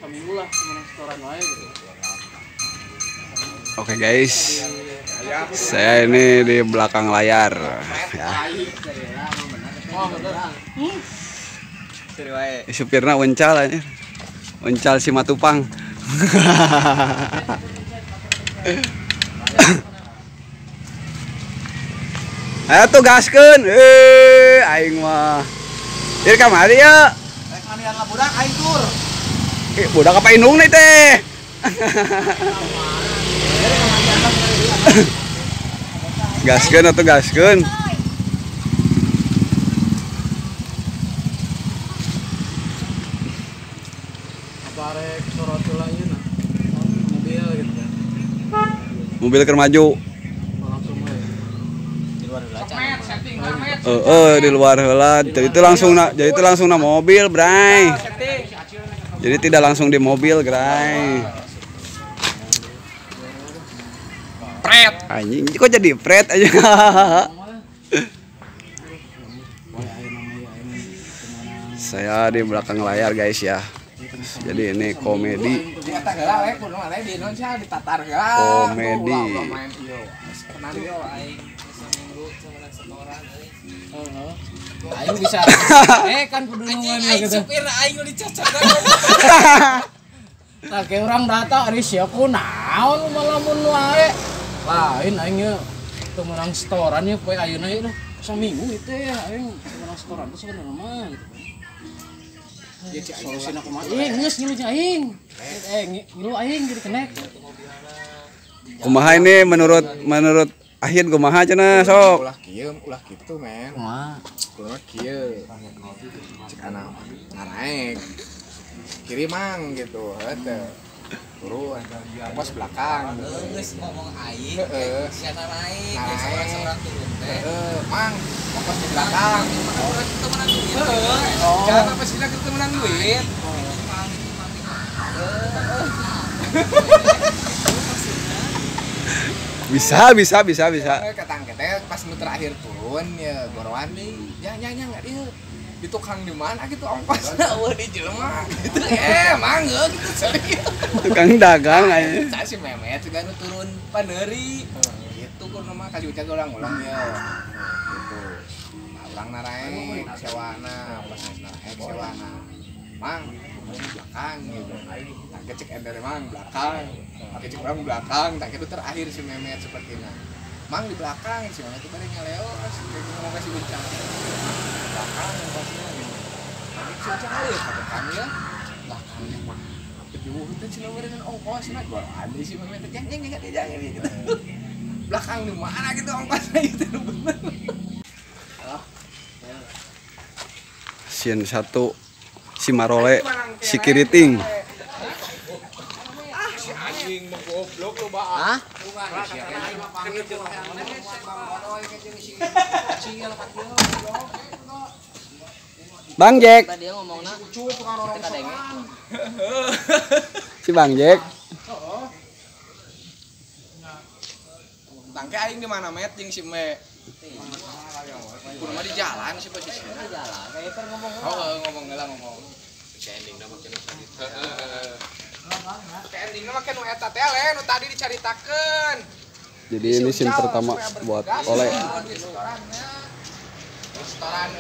Saminggu lah menang setoran wae gitu. Oke guys, saya ini di belakang layar ya. Supirna uncal aja. Uncal si Matupang. Ayo tuh gaskeun. Aing mah. Ieu kamari ya. Rek mandian lah budak aing tur. Budak apa indung nih teh? Gaskeun atau gaskeun? Apa rek sorot heula ieu na? Mobil gitu kan. Mobil keur maju. Langsung we. Di luar heula. Di luar heula. Jadi itu langsung na mobil, Bray. Jadi tidak langsung di mobil, Gray. Pret. Anjing, kok jadi pret aja. Saya di belakang layar, guys ya. Jadi ini komedi. Komedi. Aing bisa. Kan pedulungan ya gitu. Supir aing dicacakan. Tah ke urang data ari sia kunaon malamun wae. Lain aing ye teu meunang setoran ye poe ayeuna ye saminggu itu ya aing teu meunang setoran teh sebenarnya mah gitu. Solusina kumaha? Ih, geus ngilu aing. Ngilu aing jadi kenek. Kumaha ini menurut Ahin kumaha cenah sok. Ulah kieu, ulah kitu men. Kumaha? Kumaha kieu. Cek anak naraek. Kiri mang gitu, heuh. Turun pos belakang. Geus ngomong aing, heeh. Sia naraek, seorang turun teh. Heeh, mang, pos di belakang. Urang teu meunang duit. Heeh. Jangan apa sih teu meunang duit. Bisa. Katang teh pas nu terakhir turun ya gorowan deui. Nya enggak dia. Di tukang di mana gitu ongkosna eueuh di jelema gitu. Mang heuh gitu serius. Tukang dagang aja. Saya si Memet juga nu turun paneuri. Gitu kudu mah kasih ucap ulang-ulang ya. Gitu. Nah, urang naraek sewana, pas naraek sewana. Mang, belakang gitu. Tak kecek ender mang belakang. Kecek orang belakang, tak itu terakhir si Memet sepertinya. Mang di belakang si Memet itu bari ngaleo, kayak ngomong kasih bincang. Belakang ongkosnya gitu. Tapi si Ucang ya kata kami ya. Belakangnya mah. Jauh teh cenah meureun ongkosna gua ada si Memet teh jangan jangan gitu. Belakang di mana gitu ongkosnya gitu bener. Scene 1 si Marole, si Kiriting. Ah, si anjing mah goblok lu ba. Hah? Bang Jack. Tadi ngomongna Si Bang Jack. Tangke aing di mana met jeung si Me. Kudu mah di jalan sih posisinya. Di jalan. Kayak per ngomong. Oh, ngomong heula ngomong. Ke endingna make nu tadi. Heeh. Ke endingna make nu eta teh le nu tadi dicaritakeun. Jadi ini scene pertama buat Oleh.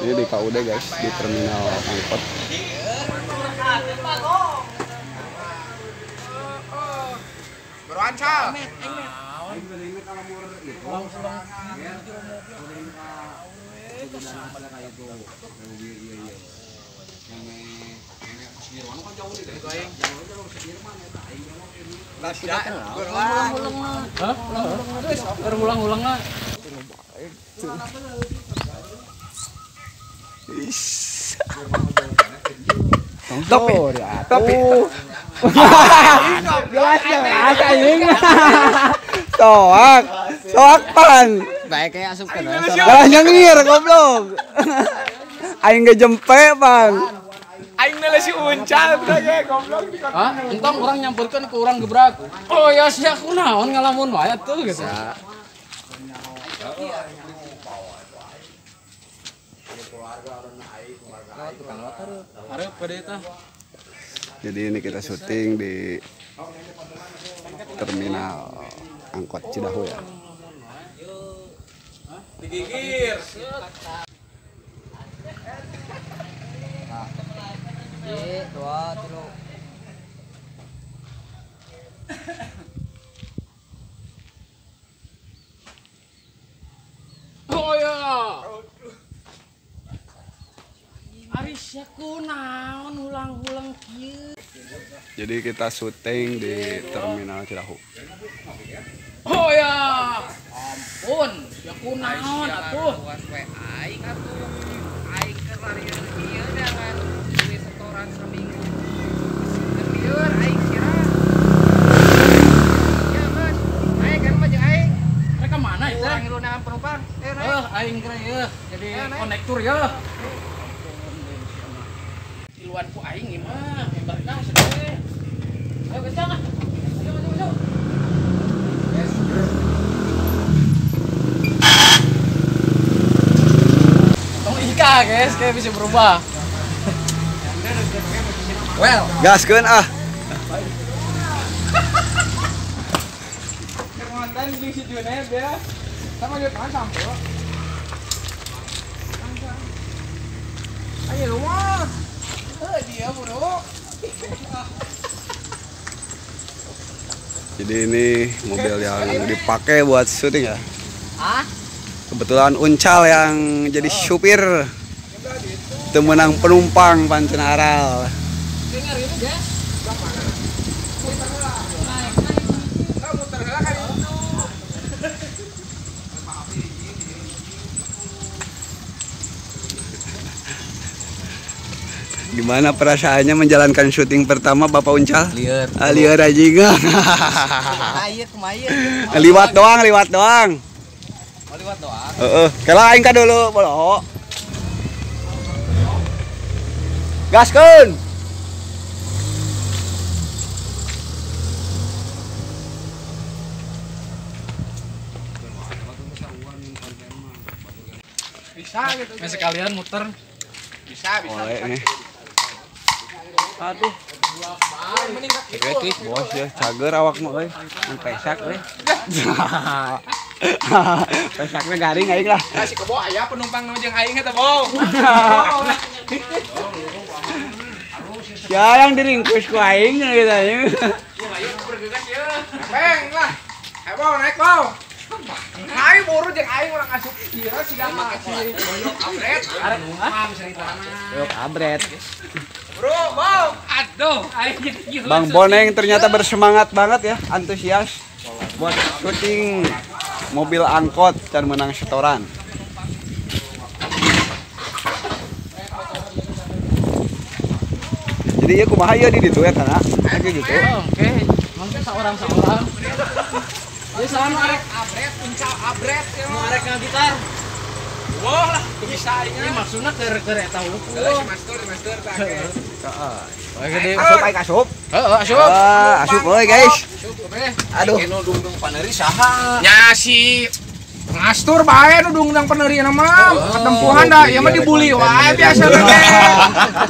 Ini di KUD guys, di terminal angkot. Beruan cal. Hah? Berulang-ulang lah. Top top. Jelas anjing. Soak, soak pan. Baik kayak asup kan. Kalah nyengir goblok. Aing ge jempe pan. Aing nele si uncal teh goblok di kota. Hah? Entong urang nyampurkeun ke urang gebrak. Oh ya sia kunaon ngalamun wae atuh gitu. Hareup bade tah. Jadi ini kita syuting di terminal angkot Cidahu ya. Digigir. Dua, tilu. Oh ya. Ari sia kunaon ulang-ulang kieu. Jadi kita syuting di terminal Cidahu. Oh ya. Ampun, sia kunaon atuh. Aing atuh. Aing keur larian ieu dengan duit setoran saminggu. Lieur aing kira. Ya, Mas. Naik kan mah jeung aing. Mereka mana itu? Urang ngilu neangan penumpang. Naik. Aing kira ieu jadi konektur ya. Tiluan ku aing ieu mah berkah sedeh. Ayo kencang ah. Ayo maju maju. Yes. Tong ika guys, kayak bisa berubah. Well, gaskeun ah. Konten jeung si Junet ya. Sama dia tangan sampo. Ayo lu mah. Dia bro. Jadi ini mobil yang dipakai buat syuting ya. Kebetulan Uncal yang jadi supir. Temenang penumpang Pancenaral. Gimana perasaannya menjalankan syuting pertama Bapak Uncal? Lieur. Ah, lieur aja enggak. Kumaha Liwat doang, liwat doang. Oh, liwat doang. Heeh, kela aing ka dulu, bolo. Gaskeun. Bisa gitu. Sekalian muter. Bisa, bisa. Oleh, bisa. Aduh. Kreatif bos ya, cager awak mah euy. Mun pesak euy. Pesakna garing aing lah. Nah, si kebo aya penumpang nu jeung aing eta, Bo. Ya yang diringkus ku aing gitu anjing. Peng lah. Ayo Bo, naik Bo. Aing buru jeung aing urang asup ieu siga mah si boyok abret. Boyok abret. Bro, Bang. Aduh, aing jadi Bang Boneng ternyata bersemangat banget ya, antusias buat syuting mobil angkot dan menang setoran. Jadi ya kumaha ya di ditu eta na? Kayak gitu. Oke, mangke saorang-saorang. Jadi saha nu arek abret, uncal abret ya. Nu arek ngagitar. Wah lah, bisa aing. Ini maksudna keur eta hungkul. Si Mastur, si Mastur tah. Heeh. Gede. Asup aing asup. Heeh, asup. Ah, asup euy guys. Asup kabeh. Aduh. Nu dungdung paneuri saha? Nya si Mastur bae nu dungdung paneuri mah. Ketempuhan dah, ieu mah dibully wae biasa teh.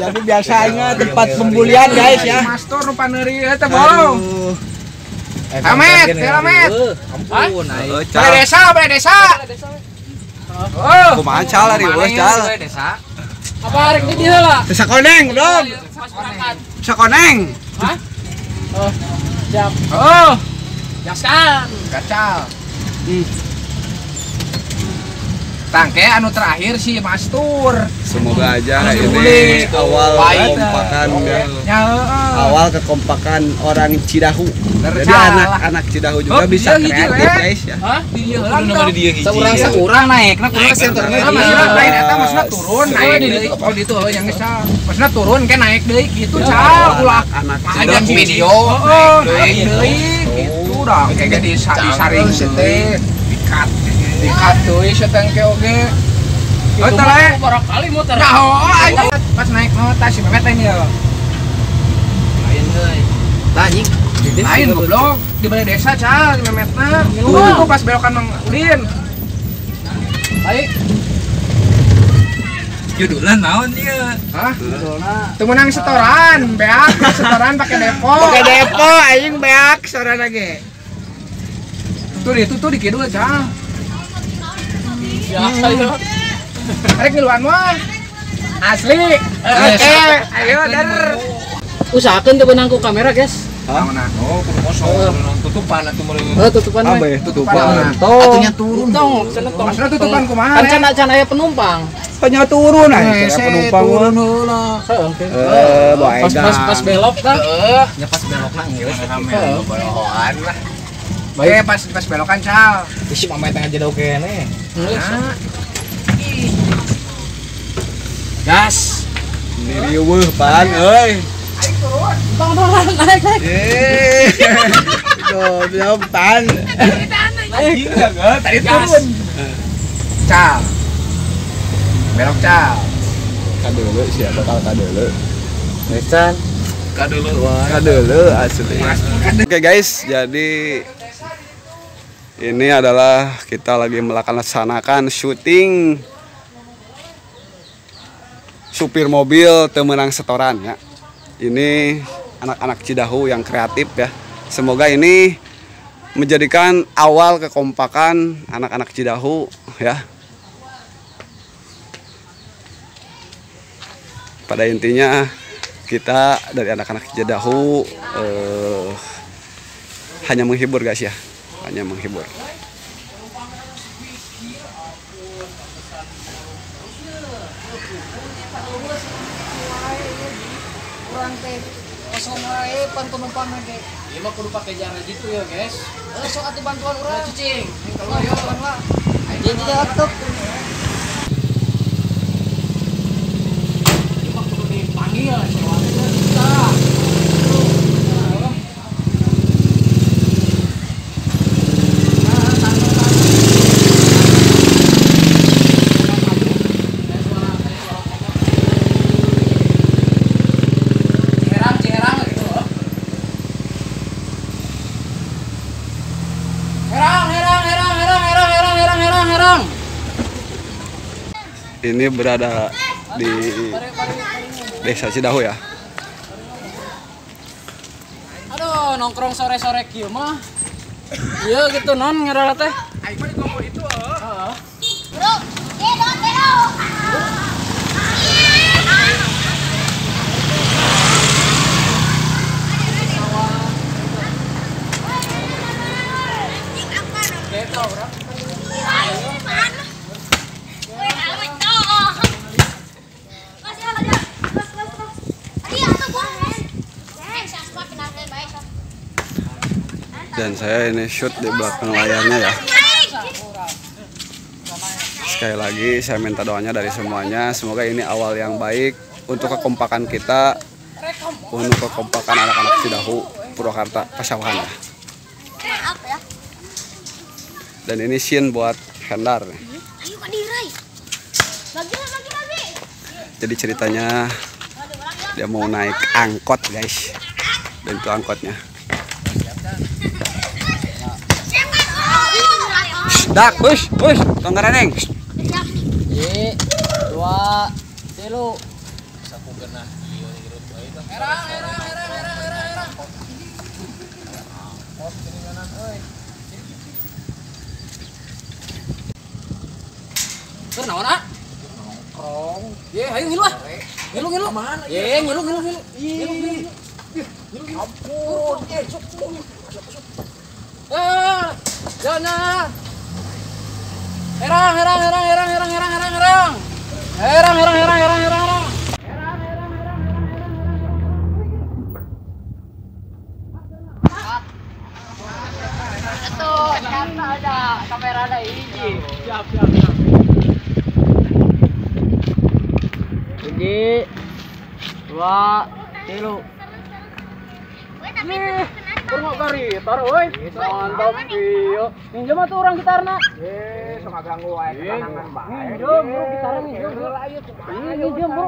Jadi biasanya tempat pembulian guys ya. Si Mastur nu paneuri eta bolong. Amet, Amet. Ampun aing. Balai desa, balai desa. Oh, kumaha cal ari bos cal. Apa arek di dieu lah? Sakoneng belum. Sakoneng. Hah? Oh, siap. Oh, gaskan. Gacal. Tangke anu terakhir si Mastur. Semoga aja ini awal kekompakan ya. Awal kekompakan orang Cidahu. Jadi anak-anak Cidahu juga bisa kreatif guys ya. Hah? Seorang-seorang naik, nah kudu senterna. Maksudna lain eta maksudna turun naik deui. Oh ditu heuh yang geus. Maksudna turun ke naik deui gitu cal ulah anak aja video naik deui gitu dah kayak disaring teh dikat. Dikat deui seteng ke oge. Oh teh lae barangkali muter. Nah, oh pas naik no tas si Memet teh nya. Lain euy. Tah anjing. Lain goblok di balai desa cal si Memetna. Tuh pas belokan Mang Udin. Baik. Judulna naon ieu? Hah? Teu meunang setoran, beak setoran pake depo. Pake depo aing beak setoran lagi. Tuh itu tuh di kidul cah. Biasa itu. Arek ngiluan mah. Asli. Oke, ayo dar. Usahakeun teu beunang ku kamera, guys. Hah? Oh, kudu kosong, tutupan atuh meureun. Heuh, tutupan we. Tutupan. Atunya turun. Tong, cenah tong. Maksudna tutupan kumaha? Kan can aya penumpang. Nya turun aya penumpang turun heula. Heeh, bae. Pas belok kan. Heeh. Nya pas belokna geus rame. Bobohan lah. Baik, pas belokan cal. Isi pamai tengah jauh kene. Gas. Ini riweuh pan euy. Aing turun. Tong tong naik naik. Goblok pan. Anjing tadi turun. Cal. Belok cal. Kadeuleu sia bakal kadeuleu. Becan. Kadeuleu wae. Kadeuleu asli. Oke guys, jadi ini adalah kita lagi melaksanakan syuting supir mobil teu meunang setoran ya. Ini anak-anak Cidahu yang kreatif ya. Semoga ini menjadikan awal kekompakan anak-anak Cidahu ya. Pada intinya kita dari anak-anak Cidahu hanya menghibur guys ya, hanya menghibur. Kosong wae pan penumpang ge. Ieu mah kudu pake jara gitu ya, guys. Heuh, sok atuh bantuan urang. Cicing. Keluar yo urang lah. Aing jadi laptop. Ieu mah kudu dipanggil sewa teh bisa. Ini berada di Desa Cidahu ya. Aduh, nongkrong sore-sore kieu mah. Iya gitu non ngarala teh. Aing mah di kumpul itu heuh. Bro, bro. Dan saya ini shoot di belakang layarnya ya. Sekali lagi saya minta doanya dari semuanya. Semoga ini awal yang baik untuk kekompakan kita, untuk kekompakan anak-anak Cidahu Purwakarta Pasawahan ya. Dan ini scene buat Hendar. Jadi ceritanya dia mau naik angkot guys. Dan itu angkotnya. Dak, push, push, tong garaneng. 1, 2, 3. Sapu genah ieu hirup euy. Herang, herang, herang, herang, herang, herang. Pos geuninganan euy. Keur naon ah? Nongkrong. Ye, ayo ngilu ah. Ngilu ngilu. Ye, ngilu ngilu ngilu. Ngilu ngilu. Ngilu. Ampun, ye, sok. Ah, jangan. Herang, herang, herang, herang, herang, herang, herang, herang. Herang, herang, herang, herang, herang, herang. Herang, herang, herang, herang, herang, herang. Itu karena ada kamera ada hiji. Siap, siap, siap. 1, 2, 3. Nih, kurang gitar euy. Mantap ieu. Minjem atuh urang gitarna. Eh, sok ganggu wae ketenangan bae. Minjem bro gitarna minjem bro. Minjem bro.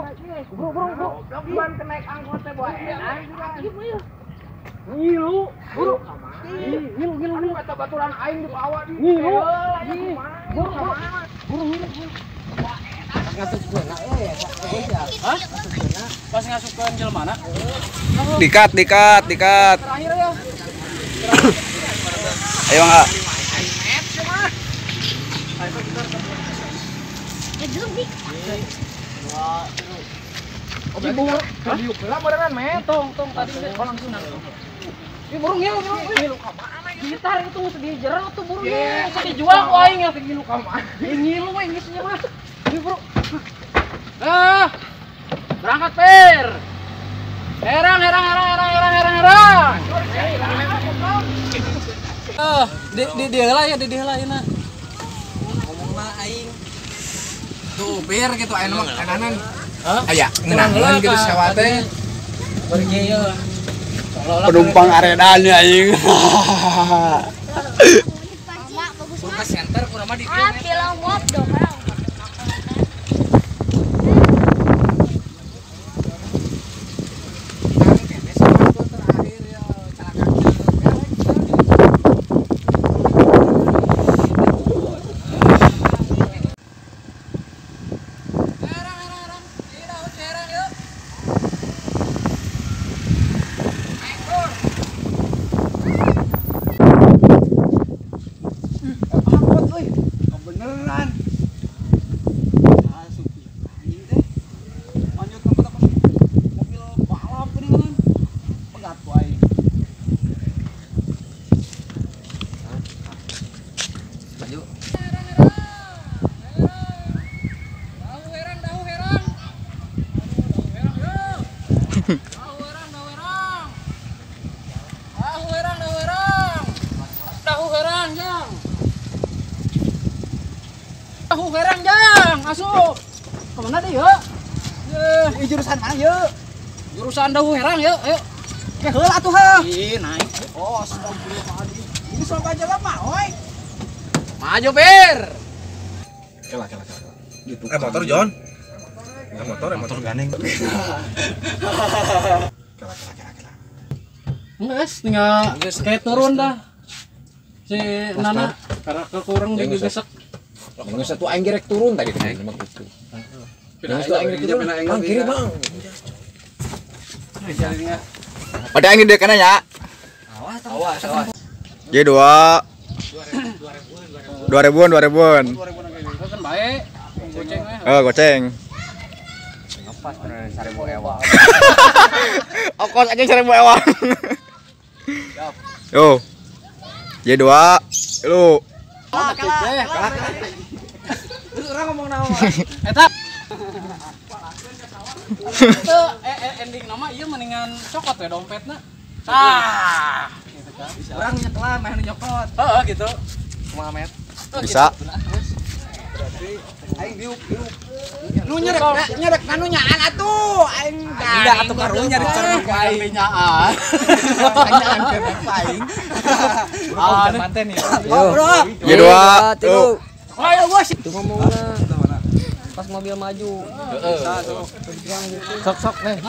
Bro bro bro. Cuman kenaik angkot teh bae enak. Ngilu, bro. Ngilu ngilu ngilu. Kata baturan aing dibawa di. Ngilu. Bro bro. Bro ngilu. Ngasupkeun euy. Hah? Pas ngasupkeun jelema na. Dikat, dikat, dikat. Terakhir ya. Ayo enggak. Oke, burung. Diuk heula meureunnan me. Tong, tong tadi langsung langsung. Ih burung ya, burung. Ngilu ka mana ieu? Gitar itu geus dijero tuh burungnya. Geus dijual ku aing ya. Ngilu ka mana? Ngilu we geus nya mah. Ih bro. Ah. Berangkat, Pir. Herang, herang, herang, herang, herang, herang, herang. Ah, di dia lah ya, di dia lah ini. Ngomongna aing. Tuh, bir gitu aya mah kananan. Hah? Aya, ngeunaheun gitu sewa teh. Pergi ya. Penumpang aredan ya anjing. Ke center kurang mah di Ah, film wop dong. Beneran. Ah, supir anjing teh. Lanjut ke tempat mobil balap geuningan. Pegat ku aing. Maju. Dahu herang, dahu herang. Dahu herang, yo. Dahu herang, dahu herang. Dahu herang, dahu herang. Dahu herang, jang. Dahu herang, jang. Asup. Kemana deh, yuk? Ini jurusan mana, yuk? Jurusan dahu herang, yuk, ayo. Ke heula atuh heuh. Ih, naik. Oh, astagfirullahaladzim. Ini soal aja lemah, oi. Maju, Pir. Kela, kela, kela. Gitu. Motor, John. Motor, motor gandeng. Kela, kela, kela, kela. Enggak, tinggal kayak turun dah. Si Nana karena kekurang digesek. Mun satu aing gerek turun tadi teh emang gitu. Pindah aing gerek turun. Bang kiri, Bang. Pada aing di kanan ya. Awas, awas, awas. J2 2000-an, 2000-an. Kan bae. Goceng we. Oh, goceng. Ngepas bener 1000 ewa. Ongkos aja 1000 ewa. Yo. J2 lu. Terus orang ngomong naon? Eta. Itu ending nama ieu mendingan cokot ya dompetna. Tah, gitu kan. Orang nyetelan main nyokot. Heeh gitu. Kumaha met? Bisa. Berarti aing diuk diuk. Nu nyerek nyerek nu nyaan atuh aing da atuh karunya dicerek ku aing nyaan. Nyaan ke aing. Ah, manten ya. Bro. J2. Ayo bos. Itu ngomongna. Pas mobil maju. Sok-sok nih.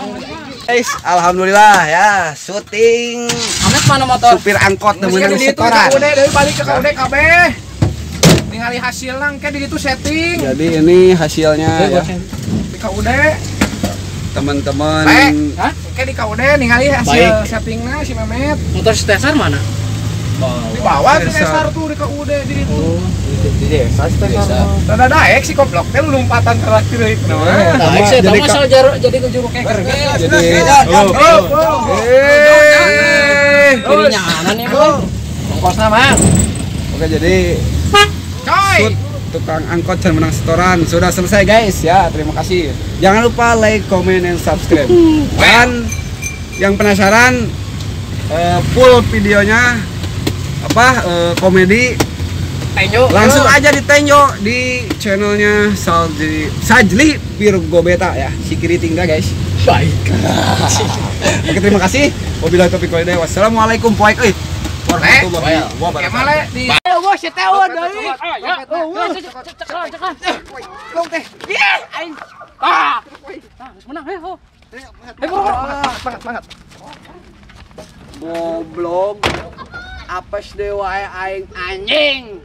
Guys, alhamdulillah ya, syuting. Amet mana motor? Supir angkot temenan setoran. Udah dari balik ke KUD kabeh. Ningali hasilna engke di ditu setting. Jadi ini hasilnya ya. Di KUD teman-teman. Hah? Engke di KUD ningali hasil settingna si Memet. Motor si Tesar mana? Di bawah si Tesar tuh di KUD di ditu. Di desa si Tesar. Rada daek si goblok teh lompatan terakhir ieu. Daek sih, tapi asal jadi ke juru keker. Jadi Jadi nyaanan ya, Bang. Ongkosna, Mang. Oke, jadi coy, tukang angkot dan menang setoran sudah selesai guys ya, terima kasih. Jangan lupa like, comment, and subscribe. Dan yang penasaran full videonya apa komedi Tenjo, langsung aja di Tenjo di channelnya Sajli Virgobeta ya, si kiri tinggal guys. Baik. Oke, terima kasih. Wabillahi taufiq wal hidayah. Wassalamualaikum warahmatullahi wabarakatuh. Bos, teh deui. Ya, cekal, cekal. Long teh. Ih, aing. Ah. Nah, geus menang, heuh. Hei, buru, semangat, semangat. Goblok. Apes deui wae aing anjing.